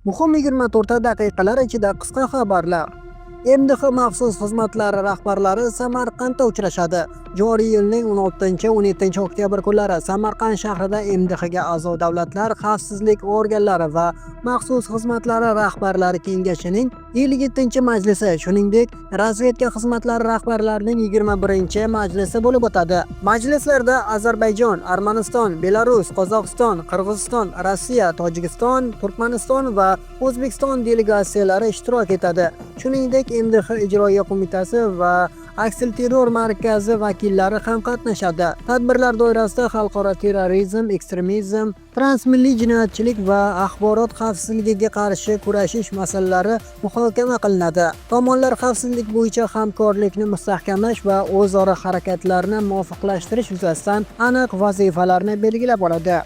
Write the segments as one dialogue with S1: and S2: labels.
S1: Muhim 24 daqiqalar ichida qisqa xabarlar. MDH maxsus xizmatlari rahbarlari Samarqandda uchrashadi. Joriy yilning 16-17 oktyabr kunlari Samarqand shahrida MDHga a'zo davlatlar xavfsizlik organlari va maxsus xizmatlari rahbarlari kengashining 57-majlisi, shuningdek, razvedka xizmatlari rahbarlarining 21-majlisi bo'lib o'tadi. Majlislarda Ozarbayjon, Armaniston, Belarus, Qozog'iston, Qirg'iziston, Rossiya, Tojikiston, Turkmaniston va O'zbekiston delegatsiyalari ishtirok etadi. Shuningdek, MDH ijroiya qo'mitasi va aksilterror markazi vakillari ham qatnashadi. Tadbirlar doirasida xalqaro terrorizm, ekstremizm, transmilliy jinoyatchilik va axborot xavfsizligiga qarshi kurashish masalalari muhokama qilinadi. Tomonlar xavfsizlik bo'yicha hamkorlikni mustahkamlash va o'zaro harakatlarni muvofiqlashtirish yuzasidan aniq vazifalarni belgilab oladi.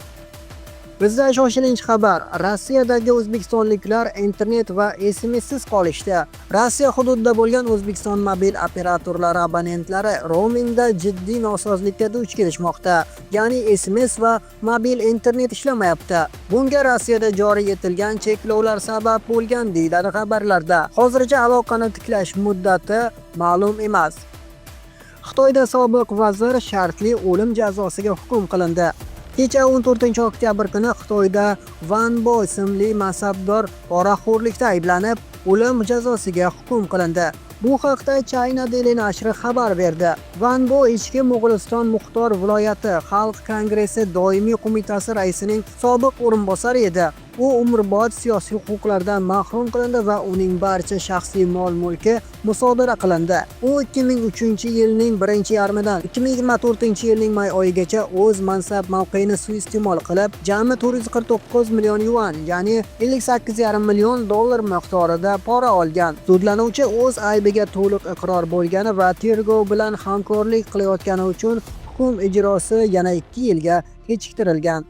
S1: Bizda shoshilinch xabar. Rossiyadagi o'zbekistonliklar internet va SMSsiz qolishdi. Rossiya hududida bo'lgan O'zbekiston mobil operatorlari abonentlari roamingda jiddiy nosozlikka duch kelishmoqda. Ya'ni SMS va mobil internet ishlamayapti. Bunga Rossiyada joriy etilgan cheklovlar sabab bo'lgan, deyiladi xabarlarda. Hozircha aloqani tiklash muddati ma'lum emas. Xitoyda sobiq vazir shartli o'lim jazosiga hukm qilindi. Kecha, 14 oktyabr kuni Xitoyda Van Bo ismli mansabdor poraxo'rlikda ayblanib, o'lim jazosiga hukm qilindi. Bu haqda China Daily nashri xabar berdi. Van Bo Ichki Mo'g'uliston muxtor viloyati Xalq kongressi doimiy qo'mitasi raisining sobiq o'rinbosari edi. U umrbod siyosiy huquqlardan mahrum qilindi va uning barcha shaxsiy mol-mulki musodara qilindi. U 2003 yilning birinchi yarmidan 2024 yilning may oyigacha o'z mansab mavqeini suiiste'mol qilib, jami 449 million yuan, ya'ni 58,5 million dollar miqdorida pora olgan. Sudlanuvchi o'z aybiga to'liq iqror bo'lgani va tergov bilan hamkorlik qilayotgani uchun hukm ijrosi yana 2 yilga kechiktirilgan.